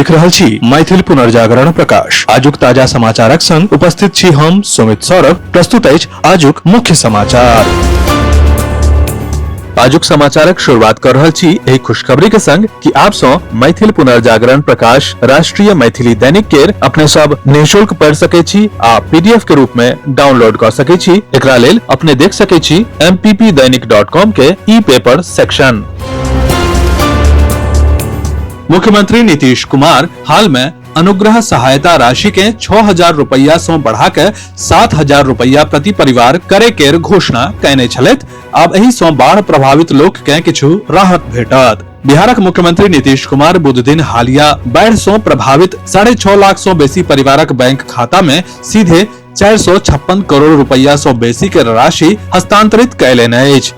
देख रहल छी मैथिल पुनर्जागरण प्रकाश। आजुक ताजा समाचारक संग उपस्थित छी हम सुमित सौरभ। प्रस्तुत अछि आजुक मुख्य समाचार। आजुक समाचारक शुरुआत कर रहल छी एहि खुशखबरी के संग कि आप सं मैथिल पुनर्जागरण प्रकाश राष्ट्रीय मैथिली दैनिक केर अपने सब निःशुल्क पढ़ि सकै छी आ पीडीएफ के रूप में डाउनलोड कर सकै छी। एकरा लेल अपने देख सकै छी mppdainik.com के ई पेपर सेक्शन। मुख्यमंत्री नीतीश कुमार हाल में अनुग्रह सहायता राशि के 6000 रुपया सं बढ़ा के 7000 रुपया प्रति परिवार करे केर घोषणा कयने छलथि। आब एहि सं बाढ़ प्रभावित लोक के किछु राहत भेटत। बिहारक मुख्यमंत्री नीतीश कुमार बुध दिन हालिया बाढ़ सं प्रभावित 6.5 लाख सं बेसी परिवारक बैंक खाता में सीधे 456 करोड़ रुपया सं बेसी के राशि हस्तांतरित कयलनि अछि।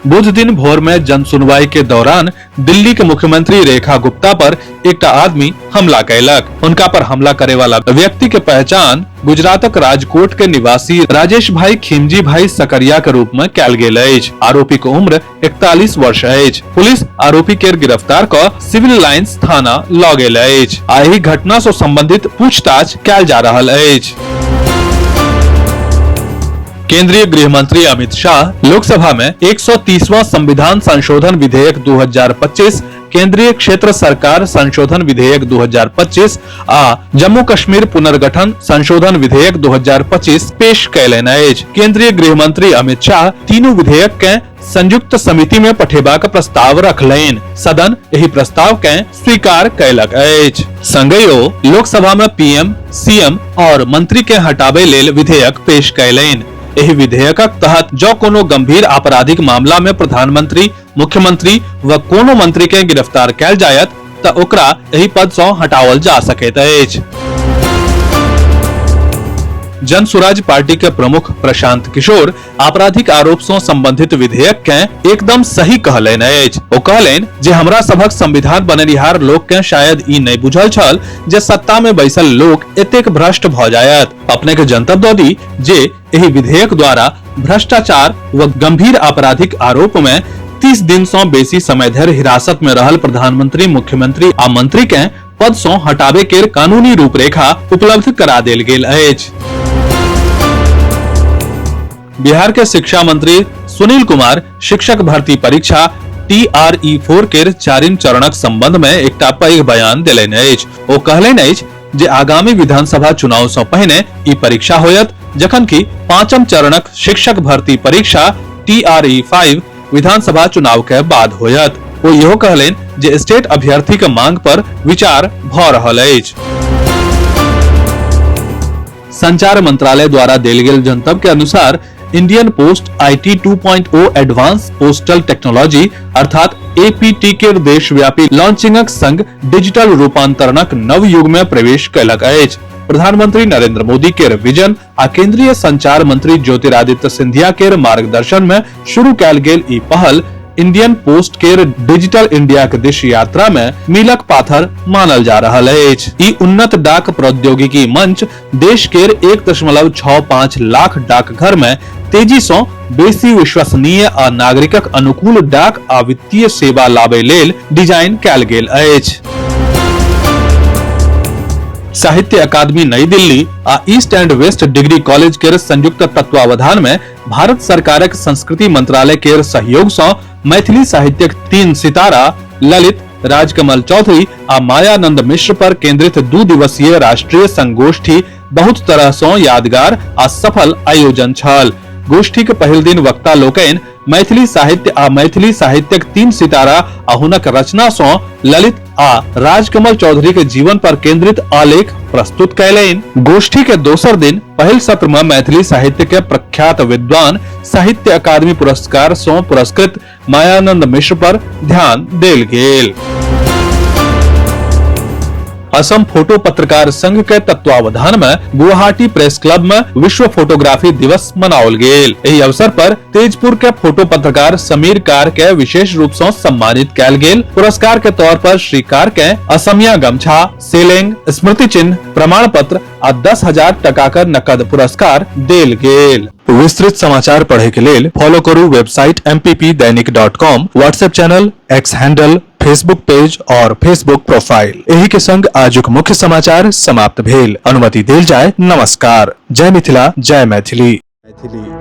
बुध दिन भोर में जन सुनवाई के दौरान दिल्ली के मुख्यमंत्री रेखा गुप्ता पर एकटा आदमी हमला कयलक। हुनका पर हमला करे वाला व्यक्ति के पहचान गुजरातक राजकोट के निवासी राजेश भाई खीमजी भाई सकरिया के रूप में कयल गेल अछि। आरोपी के उम्र 41 वर्ष अछि। पुलिस आरोपी के गिरफ्तार क सिविल लाइंस थाना ल गेल अछि आ एहि घटना से संबंधित पूछताछ कयल जा रहल अछि। केंद्रीय गृह मंत्री अमित शाह लोकसभा में 130वां संविधान संशोधन विधेयक 2025, केंद्रीय क्षेत्र सरकार संशोधन विधेयक 2025 आ जम्मू कश्मीर पुनर्गठन संशोधन विधेयक 2025 पेश कयलनि अछि। केंद्रीय गृह मंत्री अमित शाह तीनू विधेयक के संयुक्त समिति में पठेबाक प्रस्ताव रखलनि। सदन एहि प्रस्ताव के स्वीकार कयलक अछि। संगहि ओ लोकसभा में पीएम, सीएम और मंत्री के हटाबे लेल विधेयक पेश कयलनि। एहि विधेयकक तहत जँ कोनो गंभीर आपराधिक मामला में प्रधानमंत्री, मुख्यमंत्री व कोनो मंत्री के गिरफ्तार कयल जायत त ओकरा एहि पद सँ हटाओल जा सकैत अछि। जन सुराज पार्टी के प्रमुख प्रशांत किशोर आपराधिक आरोप सँ संबंधित विधेयक के एकदम सही कहलनि अछि। ओ कहलनि जे हमरा सभक संविधान बनेनिहार लोक के शायद ई नहि बुझल छल जे सत्ता में बैसल लोक एतेक भ्रष्ट भ जायत। अपने के जनतब दऽ दी जे एहि विधेयक द्वारा भ्रष्टाचार व गंभीर आपराधिक आरोप में 30 दिन सँ बेसी समय धरि हिरासत में रहल प्रधानमंत्री, मुख्यमंत्री आ मंत्री के पद सँ हटाबे केर कानूनी रूपरेखा उपलब्ध करा देल गेल अछि। बिहार के शिक्षा मंत्री सुनील कुमार शिक्षक भर्ती परीक्षा TRE4 केर चारिम चरणक संबंध में एकटा पैघ बयान देलनि अछि। ओ कहलनि अछि जे आगामी विधानसभा चुनाव सँ पहिने ई परीक्षा होयत, जखन कि पांचम चरणक शिक्षक भर्ती परीक्षा TRE5 विधानसभा चुनाव के बाद होयत। ओ इहो कहलनि जे स्टेट अभ्यर्थी के मांग पर विचार भ रहल अछि। संचार मंत्रालय द्वारा देल गेल जनतब के अनुसार Indian post IT 2.0 advance postal technology अर्थात एपीटी के देशव्यापी लॉन्चिंगक संग डिजिटल रूपांतरणक नव युग में प्रवेश कयलक अछि। प्रधानमंत्री नरेंद्र मोदी के विजन आ केंद्रीय संचार मंत्री ज्योतिरादित्य सिंधिया के मार्गदर्शन में शुरू कयल गेल ई पहल इंडियन पोस्ट केर डिजिटल इंडिया के दिश यात्रा में मीलक पाथर मानल जा रहल अछि। ई उन्नत डाक प्रौद्योगिकी मंच देश केर 1.65 लाख डाकघर में तेजी सँ बेसी विश्वसनीय आ नागरिकक अनुकूल डाक आ वित्तीय सेवा लाबय लेल डिजाइन कयल गेल अछि। साहित्य अकादमी नई दिल्ली आ east and west degree college केर संयुक्त तत्वावधान में भारत सरकारक संस्कृति मंत्रालय केर सहयोग सँ मैथिली साहित्यक तीन सितारा ललित, राजकमल चौधरी आ मायानंद मिश्र पर केंद्रित 2 दिवसीय राष्ट्रीय संगोष्ठी बहुत तरह सँ यादगार आ सफल आयोजन छल। गोष्ठी के पहिल दिन वक्ता लोकनि मैथिली साहित्य आ मैथिली साहित्यक तीन सितारा आ हुनक रचना सँ ललित आ राजकमल चौधरी के जीवन पर केंद्रित आलेख प्रस्तुत कयलनि। गोष्ठी के दोसर दिन पहिल सत्र में मैथिली साहित्य के प्रख्यात विद्वान साहित्य अकादमी पुरस्कार सँ पुरस्कृत मायानंद मिश्र पर ध्यान देल गेल। असम फोटो पत्रकार संघ के तत्वावधान में गुवाहाटी प्रेस क्लब में विश्व फोटोग्राफी दिवस मनाओल गेल। एहि अवसर पर तेजपुर के फोटो पत्रकार समीर कार के विशेष रूप से सम्मानित कयल गेल। पुरस्कार के तौर पर श्री कार के असमिया गमछा, सेलेंग, स्मृति चिन्ह, प्रमाण पत्र आ 10,000 टका के नकद पुरस्कार देल गेल। विस्तृत समाचार पढ़े के लेल फॉलो करू website mppdainik.com, WhatsApp channel, X handle, Facebook page और फेसबुक प्रोफाइल। एही के संग आजुक मुख्य समाचार समाप्त भेल। अनुमति देल जाय। नमस्कार। जय मिथिला, जय मैथिली। मैथिली।